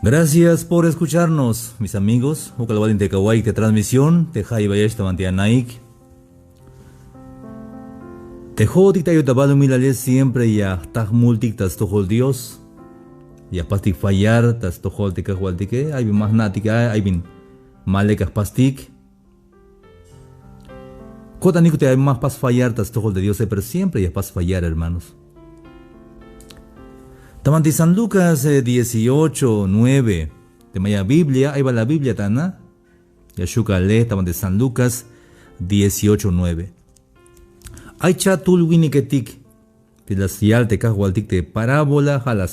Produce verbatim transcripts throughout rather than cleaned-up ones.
Gracias por escucharnos, mis amigos. Wokol awalin te kawaik te transmisión te jayeb ayex ta banti anaik. Te jo'otik te ayot ta balumilale siempre ya jta jmultik ta stojol Dios. Ya jpastik fallar ta stojol te Kajwaltike. Ay bin ma jna'tik a, ay bin ma lek a jpastik. Ko'taniko te ay ma jpas fallar ta stojol te Diose, pero siempre ya jpas fallar, hermanos. Ta banti San Lucas eh, dieciocho nueve. Teme ay a Biblia, ay bal a Biblia ta ana. Ya xju' kale ta banti San Lucas dieciocho nueve. Ay chatul winiketik te la yal te Kajwaltik te parábola, ja' la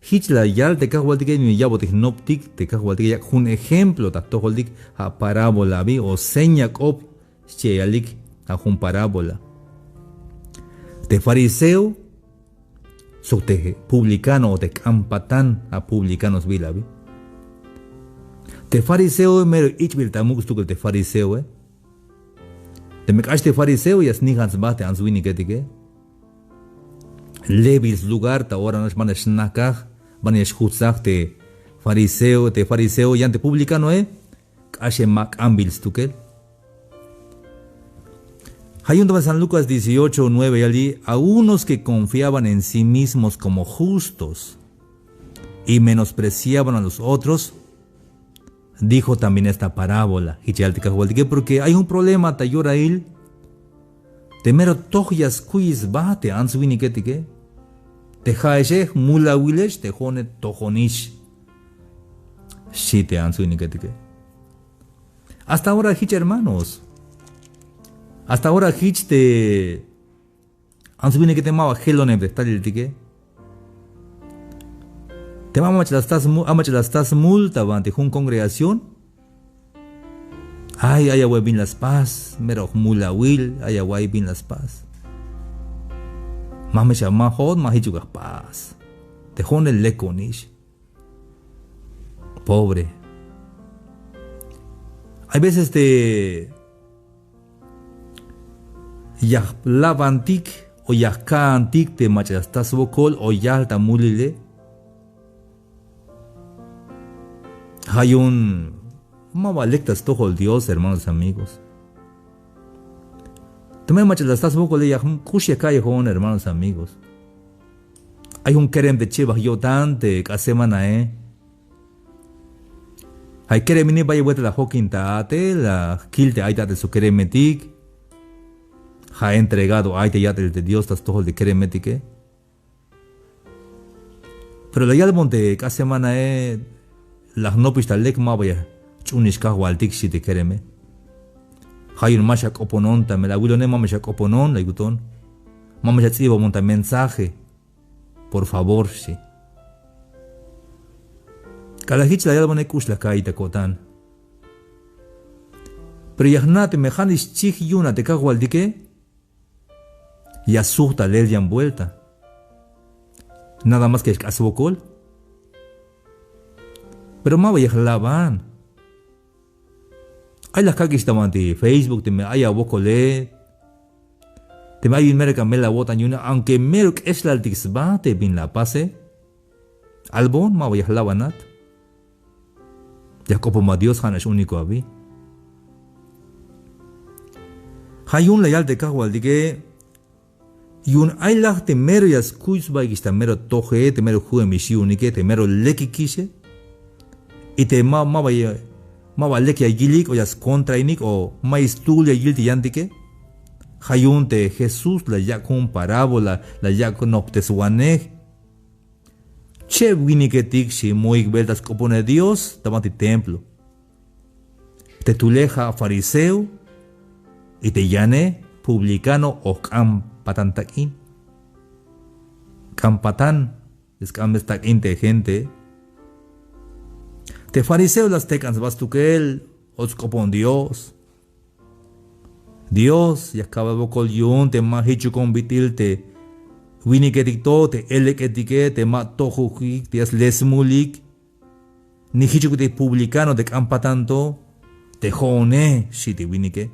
jich la yal te Kajwaltike, yu'un yabotik jnoptik te Kajwaltike yak' jun ejemplo ta jtojoltik, ja' parábola abi o seña k'op xchi ya yalik, ja' jun parábola. Te fariseo sok te publicano o te k'an patan, ja' publicano sbiil abi. Te fariseo mero ich'bil ta muk' stukel te fariseoe. Teme k'ax te fariseo ya snijan sba te ants winiketike. Lebil slugar ta ora nax, ban ya xnakaj, ban ya xjutsaj te fariseo, te fariseo yan te publicanoe. K'axe ma k'ambil stukel. Ja' yu'un ta San Lucas dieciocho nueve ya yal: a unos que confiaban en sí mismos como justos y menospreciaban a los otros, dijo también esta parábola. Jich ya yal te Kajwaltike, porque ay jun problema ta yorail te mero toj ya skuy sba te ants winiketike. Te ja'exe jmulawilex, te jo'one tojonix, xchi te ants winiketike. Hasta ahora jich, hermanos. Hasta ahora jich te ants winike te maba jeloneb te jtaleltike. Teme ay mach'a la sta smul, ay mach'a la sta smul ta banti jun congregación. Ay, ay awa'iy bin la spas, mero jmulawil, ay awa'iy bin la spas. Ma me xamajot, ma jichuk a jpas. Te jo'one lekonix. Pobre. Hay veces te ya jlabantik o ya jka'antik te mach'a ya sta swokol o yal ta mulile. Ja' yu'un maba lek ta stojol Dios, hermanos, amigos. Teme mach'a la sta swokole, ya jk'ux ya ka'y jo'on, hermanos, amigos. Ay jun kerem te chebaj yo'tan te k'ax semanae. Ja' kerem ini bayel buelta la jokin ta a'tel, la jkil te ay ta a'tel sok keremetik. Ja' entregado ay te ya'tel te Dios ta stojol te keremetike. Pero la yalbon te k'ax semanae, la jnopix ta lek, maba ya jch'unix Kajwaltik, xchi te kereme. Ja' yu'un ma xak'oponon, ta melel awilone ma me xak'oponon, la yut on. Ma me xats'ibabon ta mensaje, por favor, xchi. K'alal jich la yalbone, k'ux la ka'iy ta ko'tan. Pero ya jna' teme ja'nix chij yu'un a te Kajwaltike, ya sujt talel yan buelta. Nada más que ya xk'ax swokol. Pero maba ya jlaban. Ay la jkak'ix ta banti Facebook, teme ay awokole, teme ay bin mero k'amel awo'tan yu'une, aunque mero k'exlaltik sba te bin la apase. Albon, maba ya jlabanat. Ya jk'opon ba Dios, ja' nax único abi. Ja' yu'un la yal te Kajwaltike, yu'un ay laj te mero ya skuy sbaikix ta mero toje, te mero ju'emix yu'unike, te mero lekikixe. Y te ma, maba ya, maba lek ya yilik o ya skontrainik o ma'yuk stuul ya yil te yantike. Ja' yu'un te Jesús la yak' jun parábola, la yak' jun nopteswanej. Cheb winiketik, xchi, moik bel ta sk'opone Dios ta banti templo. Te tule ja' fariseo, y te yane publicano o jk'an patan tak'in. Jk'an patan, sk'an stak'in te gente. Te fariseo la stek'an sba stukel, och sk'opon Dios. Dios, ya ka'bal wokol yu'un te ma jichukon bit'il te winiketik to, te elek'etike, te ma tojojik, te ya sle smulik. Ni jichuk te publicano, te jk'an patan to, te jo'one, xchi te winike.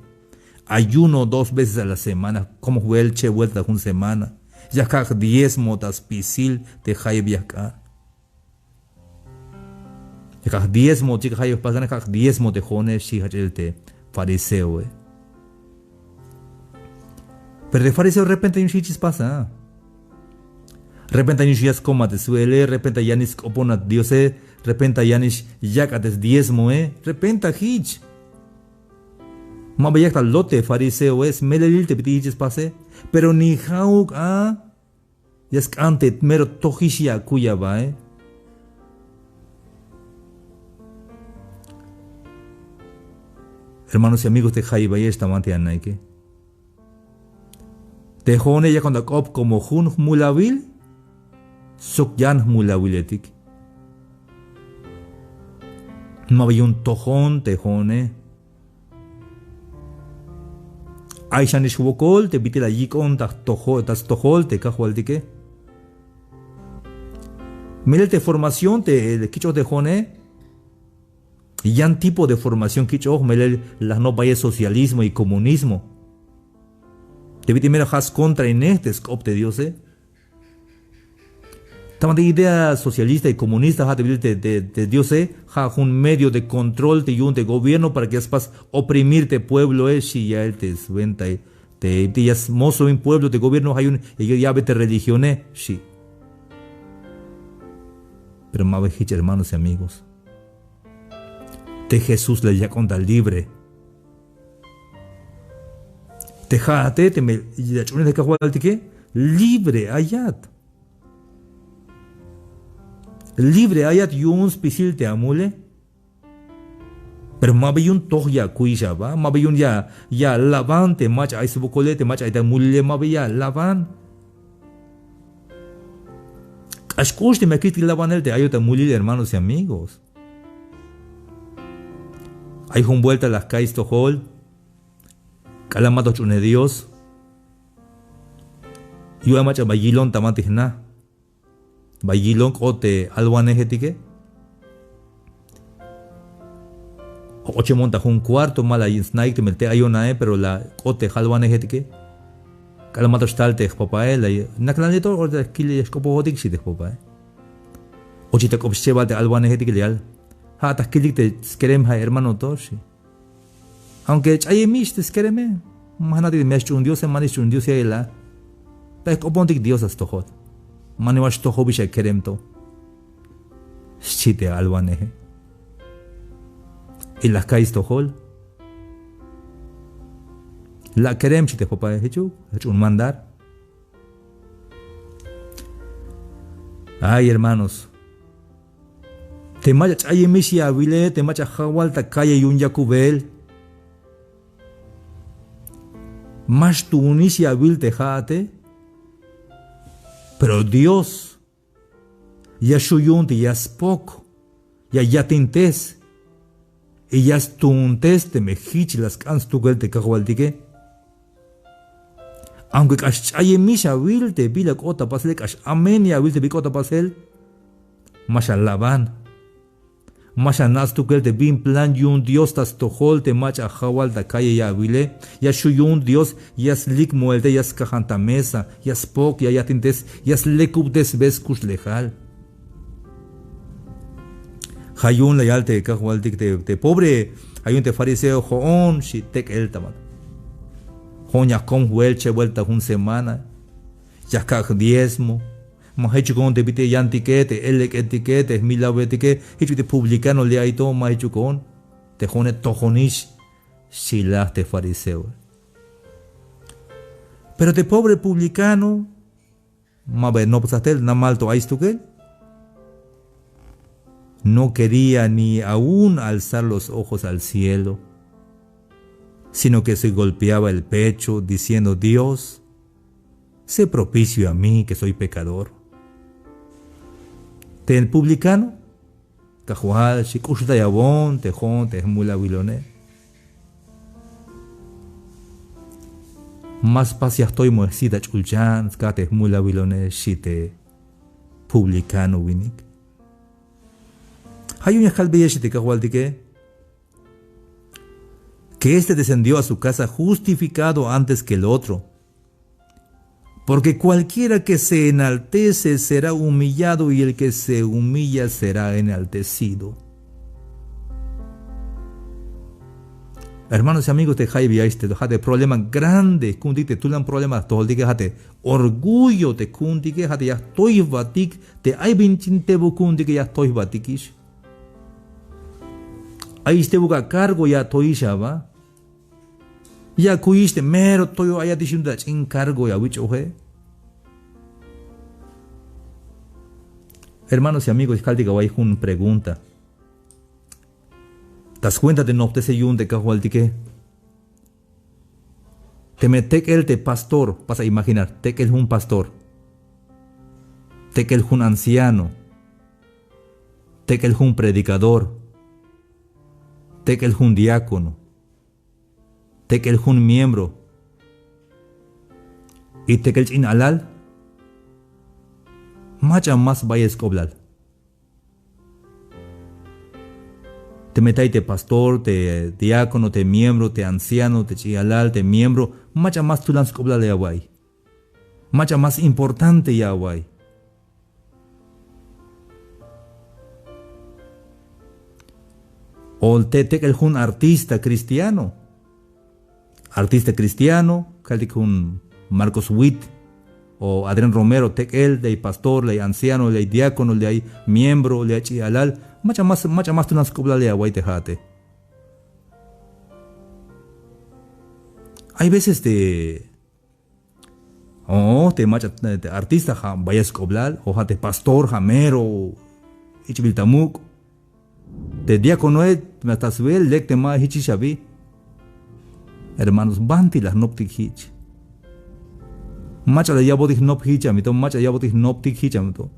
Ayuno dos veces a la semana, como jwel cheb buelta ta jun semana. Ya jkak' jdiezmo ta spisil te jayeb ya jk'an. Yakaj diezmo chik, jayoj pasan yakaj diezmo te jo'one, xchi jach'el te fariseoe. Pero te fariseo repente yu'un xi jich spasa. Repente yu'un xi ya skomat swe'ele, repente yanix sk'oponat Diose, repente yanix yak'at sdiezmoe, repente jich. Ma ba yak ta lot te fariseoe, smelelil te bit'il jich spase. Pero ni ja'uk a ya sk'an te mero tojix ya akuy abae. Hermanos y amigos, te jayeb ayex ta banti anaike. Te jo'one yakon ta k'op como jun jmulawil sok yan jmulawiletik. Ma ba yu'un tojon te jo'one. Ay xanix wokol te bit'il la yik'on ta jtojo-, ta stojol te kajwaltike. Melel te formación te kich'oj te jo'one. Yan tipo de formación kich'oj, melel la jnopbaye socialismo y comunismo. Te bit'il mero ja' skontrainej te sk'op te Diose. Ta banti idea socialista y comunista ja' te bit'il te, te, te Diose, ja' jun medio de control te yu'un te gobierno para que ya spas oprimir te puebloe, xi ya'el te swentail. Te, te ya smosoin pueblo te gobierno, ja' yu'un ya, ya ya'be te religione, xi. Pero ma ba jich, hermanos y amigos. Te Jesús la yak'on ta libre. Te ja'ate teme la ach'unej te kajwaltike, libre ayat. Libre ayat yu'un spisil te amule. Pero ma ba yu'un toj ya akuyix aba, ma ba yu'un ya, ya alaban te mach'a ay swokole, te mach'a ay ta mulile, ma ba ya alaban. K'ax k'ux teme ya kich'tik labanel te ayot ta mulil, hermanos y amigos. Ay jun vuelta la jka'iy stojol, k'alal ma to jch'unej Dios. Yu'un ay mach'a ba yilon ta banti jna. Ba yilon k'ot te alwanejetike. O k'ot chemon ta jun cuarto, ma la snaik teme te ayon ae, pero la k'ot te jalwanejetike. K'alal ma to xtal te jpapae, la naklan to, ora kil ya xk'opojotik, xi te jpapae. Ochik ta k'op schebal te alwanejetike, la yal: Ja' ta kiltik te skerem, ja' hermano to, xi. Aunque ch'ayemix te skereme, ma jna'tik teme ya xch'uun Diose, manix xch'uun Dios ya'el a. Bay jk'opontik Dios ta stojol. Manix ba xtojobix a kerem to, xchi te alwaneje. Y la jka'iy stojol. La kerem, xchi te jpapae, jichuk, la jch'uun mandar. Ay, hermanos. Te mach'a ch'ayemix ya awile, te mach'a jawal ta calle yu'un yakubel. Ma xtuunix ya awil te ja'ate. Pero Dios ya xju' yu'un te ya spok, ya yatintes. Y ya stuuntes teme jich la sk'an stukel te kajwaltike. Aunque k'ax ch'ayemix awil te bila k'ot ta pasele, k'ax amen ya awil te bila k'ot ta pasel, ma xalaban. Ma xana' stukel te bin plan yu'un Dios ta stojol te mach'a jawal ta calle ya awile. Ya xju' yu'un Dios, ya slik moel te, ya skajan ta mesa, ya spok, ya yatintes, ya slekubtesbe skuxlejal. Ja' yu'un la yal te kajwaltik te, te pobre, ja' yu'un te fariseo, jo'on, xi, tek'el ta banti. Jo'on ya jkom jwe'el chebel ta jun semana. Ya jkak' jdiezmo. Ma jichukon te bit'il yantike, te elek'etike, te jmilawetike, jich bit'il publicano li' ay to, ma jichukon. Te jo'one tojonix, xchi la te fariseo. Pero te pobre publicano, ma ba noptsaj tel, namal to ay stukel. No quería ni aún alzar los ojos al cielo, sino que se golpeaba el pecho diciendo: Dios, sé propicio a mí, que soy pecador. Te publicano, Kajwal, xi, k'uxultayawon te jo'on te jmulawilone. Ma spas ya jtoy moel jsit ta ch'ulchan, skaj te jmulawilone, xi te publicano winik. Ja' yu'un ya kalbeyex te kajwaltike, que este descendió a su casa justificado antes que el otro. Porque cualquiera que se enaltece será humillado, y el que se humilla será enaltecido. Hermanos y amigos, te jayeb ya este, ja' te problema grande ku'untik, te tulan problema jtojoltike, ja' te orgullo te ku'untike, ja' te ya jtoy jbatik, te ay bin ch'in tebuk ku'untike ya jtoy jbatikix. Ayix tebuk a cargo ya atoyix a ba. Ya akuyix te mero toyol ayatix yu'un te ach'in cargo ya awich'oje. Hermanos y amigos, kaltik awa'iy jun pregunta. Ta swenta te noptesel yu'un te Kajwaltike. Teme tek'el te pastor, vas a imaginar, tek'el jun pastor, tek'el jun anciano, tek'el jun predicador, tek'el jun diácono, tek'el jun miembro, y tek'el ch'in alal, mach'a más bayel sk'oblal. Teme ay te pastor, te diácono, te miembro, te anciano, te ch'in alal, te miembro, mach'a más tulan sk'oblal ya awa'iy. Mach'a más importante ya awa'iy. O te tek'el jun artista cristiano. Artista cristiano, kaltik jun Marcos Witt, o Adrián Romero, tek'el, ley pastor, ley anciano, ley diácono, ley miembro, ley ch'in alal, mach'a más, mach'a más tulan sk'oblal ya awa'iy te ja'ate. Hay veces te, o te mach'a, te artista ja' bayel sk'oblal, o ja' te pastor ja' mero ich'bil ta muk'. Te diáconoe, me ta swel lek te ma jichix abi. Hermanos, banti la jnoptik jich. Mach'a la yabotik jnop jich a mi to, mach'a la yabotik jnoptik jich a mi to.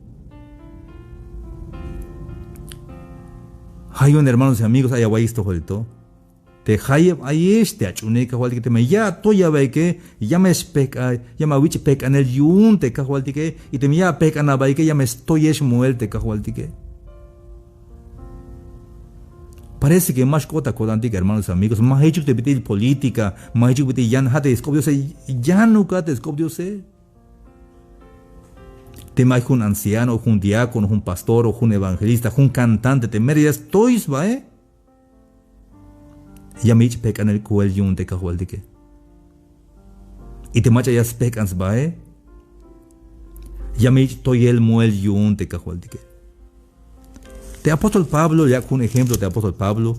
Ja' yu'un, hermanos y amigos, ay awa'iy stojol to. Te jayeb ayex te ach'unej Kajwaltike, teme ya atoy abaike, ya me xpejk'a-, ya me awich' pejk'anel yu'un te Kajwaltike, y teme ya apejk'an abaike, ya me stoyex moel te Kajwaltike. Parece que ma xk'ot ta ko'tantik, hermanos, amigos, ma jichuk te bit'il política, ma jichuk bit'il yan, ja' te sk'op Diose, yanuk a te sk'op Diose. Teme ay jun anciano, jun diácono, jun pastor, o jun evangelista, jun cantante, te mero ya stoy sbae, ya me yich' pejk'anel koel yu'un te Kajwaltike. Y te mach'a ya spejk'an sbae, ya me yich' toyel moel yu'un te Kajwaltike. Te apóstol Pablo, yak' jun ejemplo te apóstol Pablo.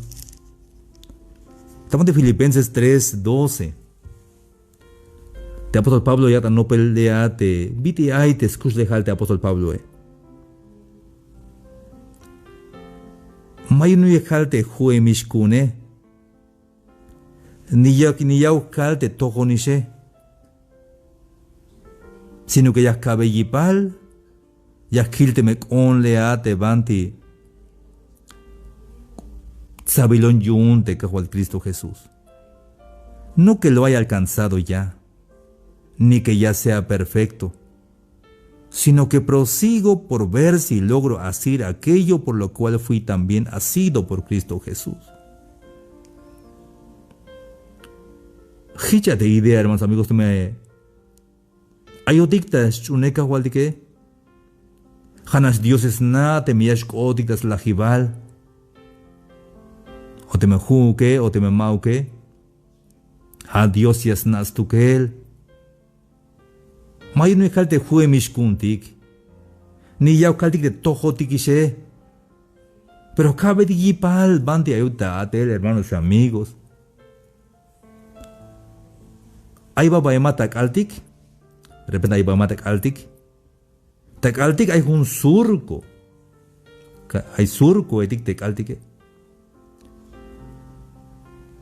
Ta banti Filipenses tres doce. Te apóstol Pablo yak' ta nopel te a te bit'il ay te skuxlejal te apóstol Pabloe. Ma yu'un yujel te ju'emix ku'une, ni yak, ni yauk kal te tojonixe, sino que ya ka'be yipal, ya kil teme k'oonle a te banti tsabilon yu'un te Kajwal Cristo Jesús. No que lo haya alcanzado ya, ni que ya sea perfecto, sino que prosigo por ver si logro asir aquello por lo cual fui también asido por Cristo Jesús. Jich a te idea, hermanos, amigos, teme ayotik ta sch'uunej Kajwaltike, ja'nax Diose sna' teme ya xk'ootik ta slajibal, o teme ju'uke o teme ma'uke, ja' Dios ya sna' stukel. Ma yu'un yujel te ju'emix ku'untik, ni yauk kaltik te tojotikixe. Pero ka'betik yipal banti ayotik ta a'tel, hermanos y amigos. Ay bal bael ma ta k'altik. De repente ay bal ma ta k'altik. Ta k'altik ay jun surco. Ka-, ay surcoetik te k'altike.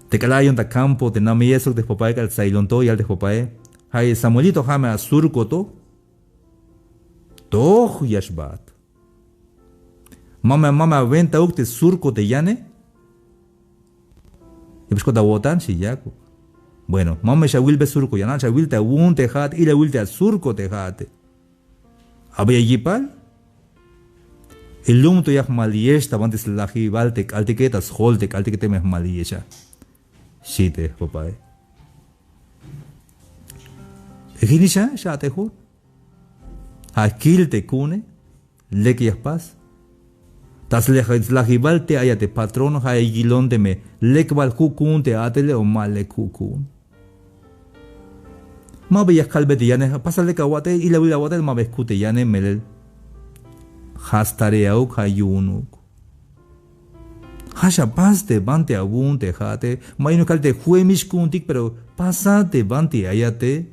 Te k'alal ayon ta campo te nameye sok te jpapae k'alal tsailon to, yal te jpapae: "Ja'i Samuelito, ja' me a surco to." Toj ya xbaat. Ma me, ma me awentauk te surco te yane. Ya me xk'ot awo'tan, xchi yakuk. Bueno, ma me xawilbe surco, ya nax awil ta wu'un te ja'at, ilawil te a surco te ja'ate. A'beya yipal. Y lum to ya jmaliyex ta banti slajibal te k'altike, ta sjol te k'altike teme jmaliyexa, xchi te jpapae. Jinixa, xa'tejun. Ja' kil te ku'une, lek ya jpas. Ta slaj-, slajibal te ay a te patrón, ja' yilon teme lek bal ju' ku'un te a'tele o ma lek ju' ku'un. Maba ya kalbe te yane, pasa lek awa'tel, ilawil awa'tel, maba jkut te yane, melel ja' stareauk, ja' yu'unuk. Ja' xapas te banti awu'un te ja'ate, ma yu'unuk kal te ju'emix ku'untik, pero pasa te banti ayate.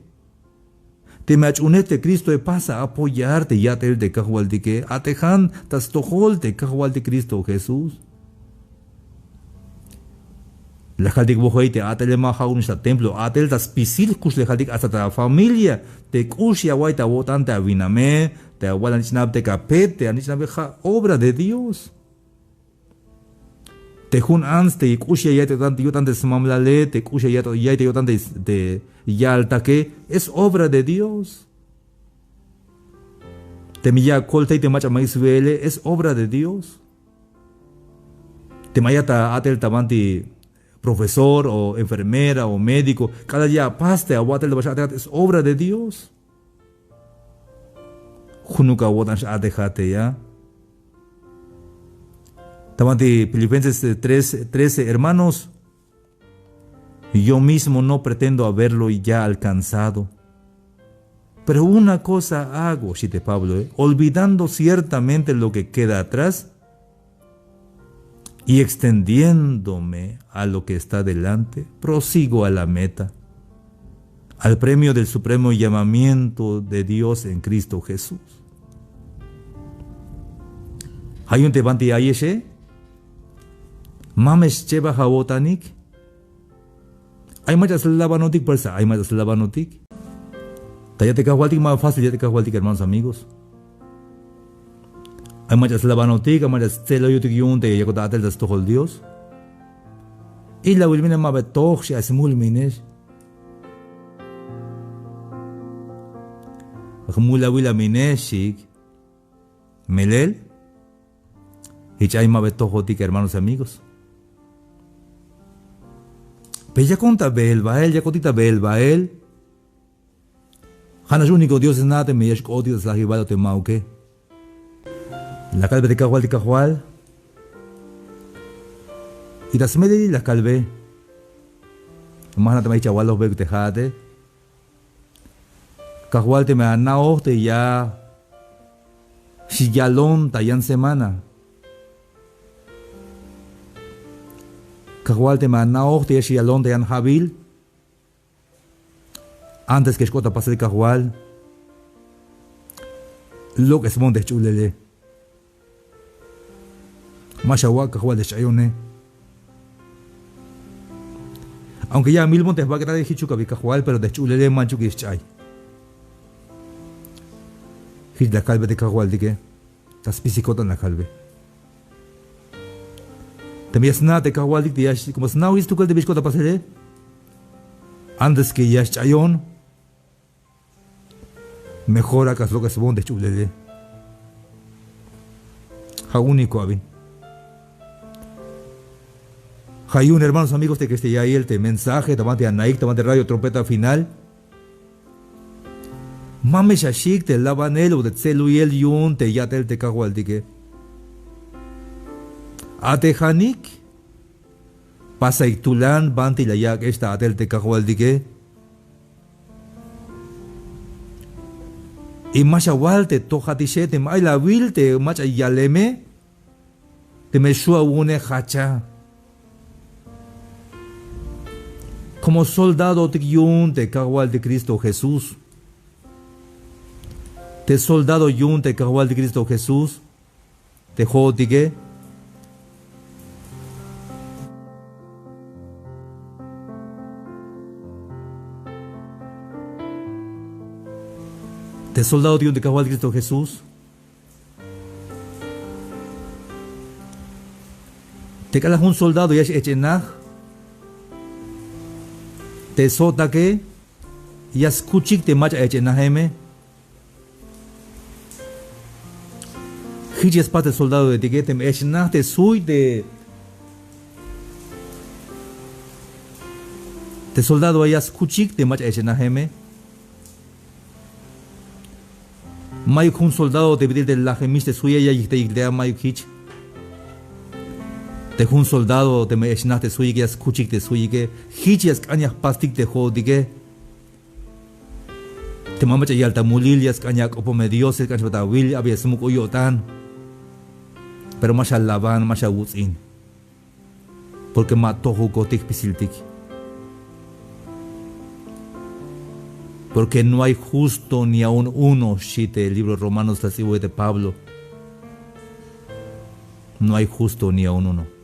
Teme ach'unej te Cristoe, pasa apoyar te ya'tel te Kajwaltike, a'tejan ta stojol te Kajwaltik Cristo Jesús. La kaltik wojey te a'tele ma ja'uknix ta templo, a'tel ta spisil jkuxlejaltik, hasta ta familia, te k'ux ya awa'iy ta awo'tan te awiname, te awal anich'nab, te kapet te anich'nabe, ja' obra de Dios. Te jun ants te k'ux ya ya'iy te yo'tan, yo'tan te smamlale, te k'ux ya ya'iy, ya'iy te yo'tan te, te yaltake, es obra de Dios. Teme ya akoltay te mach'a ma swe'ele, es obra de Dios. Teme ayat ta a'tel ta banti profesor o enfermera o médico, k'alal ya apas te awa'tel te ba xa'tejat, es obra de Dios. Junuk awo'tan x-a'tejat te ya. Ta banti Filipenses, eh, tres trece: Hermanos, yo mismo no pretendo haberlo ya alcanzado, pero una cosa hago, xchi te Pablo, eh, olvidando ciertamente lo que queda atrás y extendiéndome a lo que está delante, prosigo a la meta, al premio del supremo llamamiento de Dios en Cristo Jesús. Ja' yu'un te banti ayexe, ma me xchebaj awo'tanik. Ay mach'a slabanotik, pues, ay mach'a slabanotik. Ta ya'tel te Kajwaltik, ma fácil ya'tel te Kajwaltik, hermanos, amigos. Ay mach'a slabanotik, ay mach'a stse'loyotik yu'un te yakot a'tel ta stojol Dios. Ilawil mine, maba toj, xi, ay smul mine, xi. Jmulawil a mine, xi. Melel jich ay maba tojotik, hermanos, amigos. Pero yakon ta beel bael, yakotik ta beel bael. Ja'nax único Dios sna' teme ya xk'ootik ta slajibal o te ma'uke. La kalbe te Kajwaltik: Kajwal, y ta smelelil la kalbe. Ma jna' teme ay jich awalojbeyuk te ja'ate. Kajwal, teme ana'oj te ya xyalon ta yan semana. Kajwal, teme ana'oj te ya xyalon ta yan ja'bil. Antes que xk'ot ta pasel, Kajwal, lok'esbon te jch'ulele. Ma xawak', Kajwal, te xch'ayone. Aunque ya amilbon te jbak'etale, jichuk abi, Kajwal, pero te jch'ulele manchuk ya xch'ay. Jich la kalbe te Kajwaltike. Ta spisil ko'tan la kalbe. Teme ya sna' te Kajwaltik te ya, como sna'ojix stukel te bi xk'ot ta pasele, antes que ya xch'ayon, mejor ak'a slok'esbon te jch'ulele. Ja' único abi. Ja' yu'un, hermanos, amigos, te que este, ya ya'iyel te mensaje ta banti anaik ta banti radio Trompeta Final. Ma me xaxiik te labanel o te tseluyel yu'un te ya'tel te Kajwaltike. A'tejanik, pasaik tulan banti la yak'ex ta a'tel te Kajwaltike. Y ma xawal te tojatixe, teme ay la awil te mach'a yaleme, teme xju' awu'une, jacha. Como soldadotik yu'un te Kajwaltik Cristo Jesús. Te soldado yu'un te Kajwaltik Cristo Jesús. Te jo'otike. Te soldado yu'un te Kajwaltik Cristo Jesús. Te k'alal jun soldado ya x-ech'enaj, te sotake ya skuchik te mach'a ech'enajeme. Jich ya spas te soldadoetike, teme echnaj te suy te, te soldadoe ya skuchik te mach'a echnajeme. Mayuk jun soldado te bit'il te lajemix te suye ya yijtayik te a, mayuk jich. Te jun soldado teme ya xnaj te sjuyike, ya skuchik te sjuyike, jich ya sk'an ya jpastik te jo'otike. Teme ay mach'a yal ta mulil, ya sk'an ya ak'opoj me Dios, ya sk'an xbat awil, abi ya smuk'ul yo'tan. Pero ma xalaban, ma xawuts'in. Porque ma tojukotik jpisiltik. Porque no hay justo ni aun uno, xchi te libro Romanos la sts'ibay te Pablo. No hay justo ni aun uno.